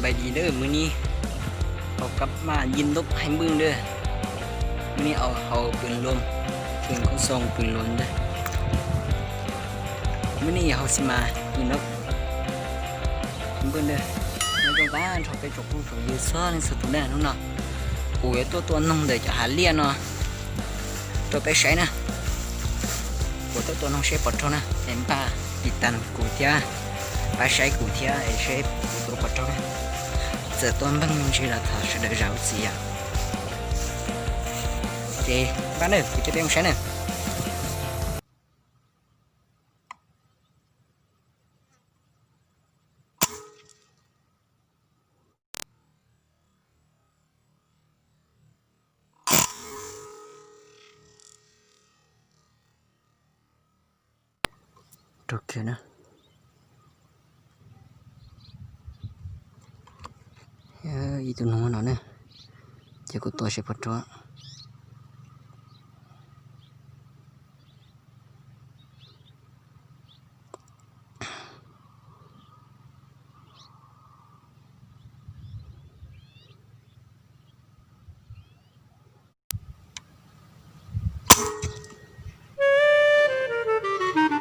Bài gì đó mới ní, học cấp mà nhìn tốc hai mươi đó. Mới ní học, học bình luận, trường cũng xong bình luận đó. Mới ní học xí mà nhìn tốc hai mươi đó. Nyob zoo tag nrho peb tsoom phooj tsoom ywg txhua leej txhua tus na, hnub no kuv yuav tuaj tua noog ntawm cov hav liaj no rau peb saib na. Kuv tuaj tua noog seb puas raug na, es npaj tiv tas kuv thiab, pab saib kuv thiab es seb kuv tua puas raug na. Txawm tua npeeg me ntsis los thov sawv daws zam lub txim yom. Ces npaj na, kuv coj peb mus saib na. Rau kiag na. Ib tug noog no na, ces kuv tua seb puas raug.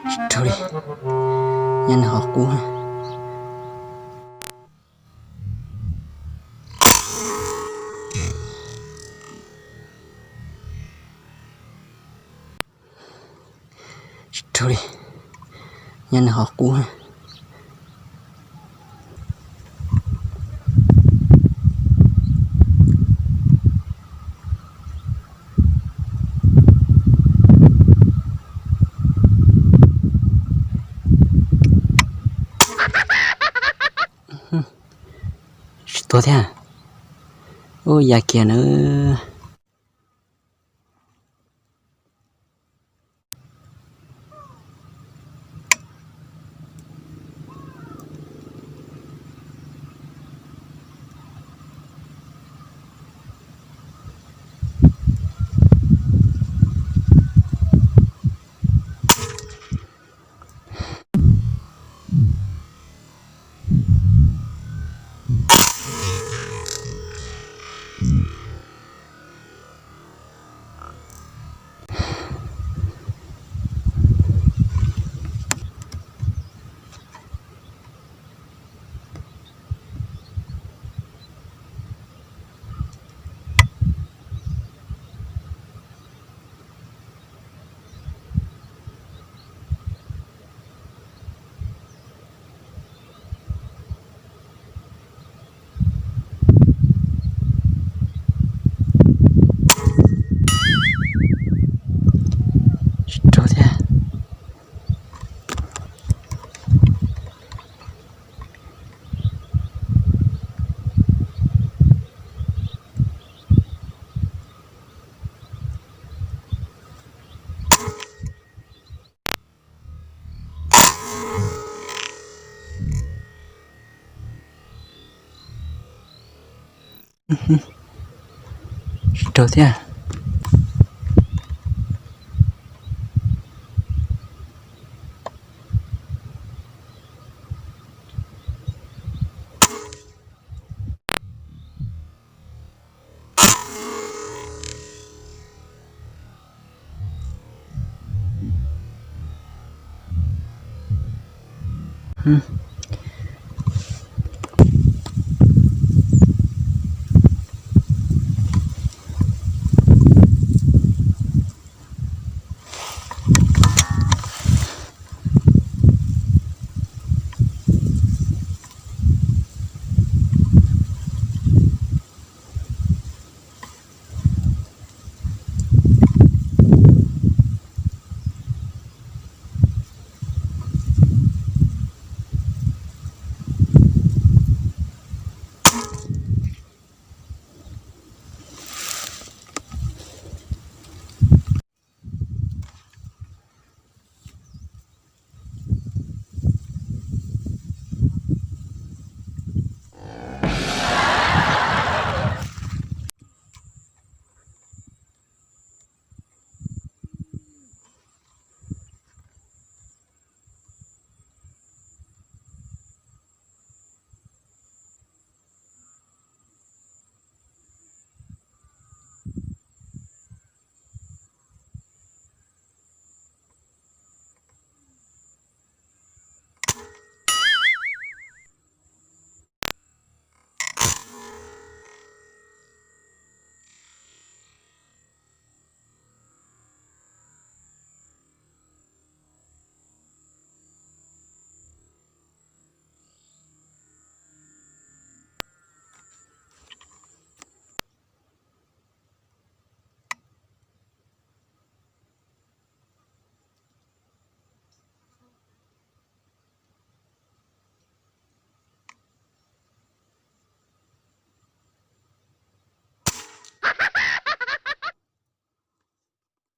Tsis raug li, nyob nws qhov qub. Tsis raug li, nyob nws qhov qub. Tsis tuag thiab. Ub, ya kiag na. Tsis raug thiab. Tsis raug thiab.